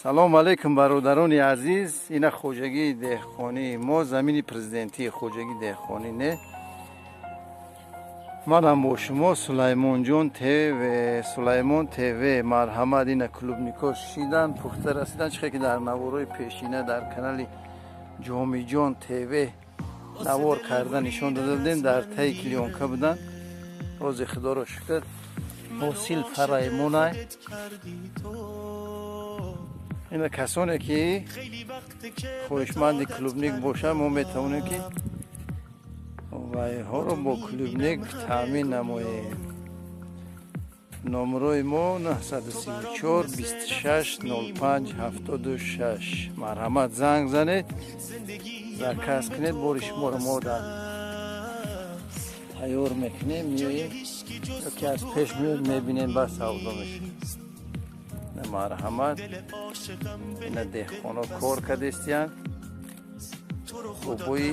Салом алейкум, бародарони азиз. Ина хоҷагии деҳқонии мо, замини президентии хоҷагии деҳқонӣ не. Манам бо шумо Сулаймонҷон ТВ, Сулаймон ТВ. Марҳамат, ина клубнико шидан, пухта расидан. Чихе ки дар наворои пешина дар канали Ҷомиҷон ТВ навор карда нишон дода будем, дар таи клёнка буданд. Рози Худоро шукр, ҳосил фараймонай. Ина касоне ки хоҳишманди клубник бошанд, мо метавонем ки вайҳоро бо клубник таъмин намоем. Номерои мо 934 26 05 76. Марҳамат, занг занед, заказ кунед. Бори шуморо мо дар тайёр мекунем, меоем ё ки аз пеш меоед, мебинем, бас савдо мешавад. Марҳамат, ина деҳқоно кор кардестиянд. Бобои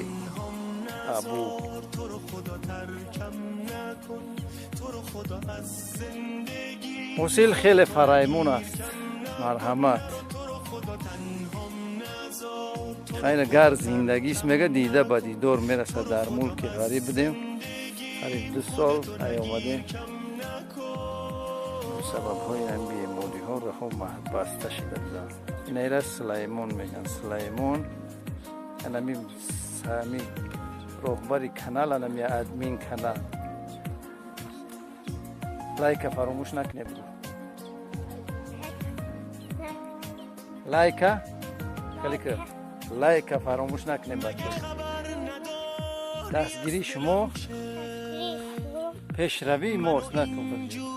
Абу ҳосил хеле фараймон аст. Марҳамат, хайна гар зиндагист, мега, дида ба дидор мерасад. Дар мулки ғариб будем, қариб 2 сол ай омадем. Сабабҳои ҳам бемориҳо раҳо баста шида буданд. Инаира Сулаймон мегӯянд, Сулаймон анами сами роҳбари канал, анами админ канал. Лайка фаромӯш накунед, бугӯ. Лайка калика, лайка фаромӯш накунед, бача. Дастгирии шумо пешравии мост. Накун, бугӯ.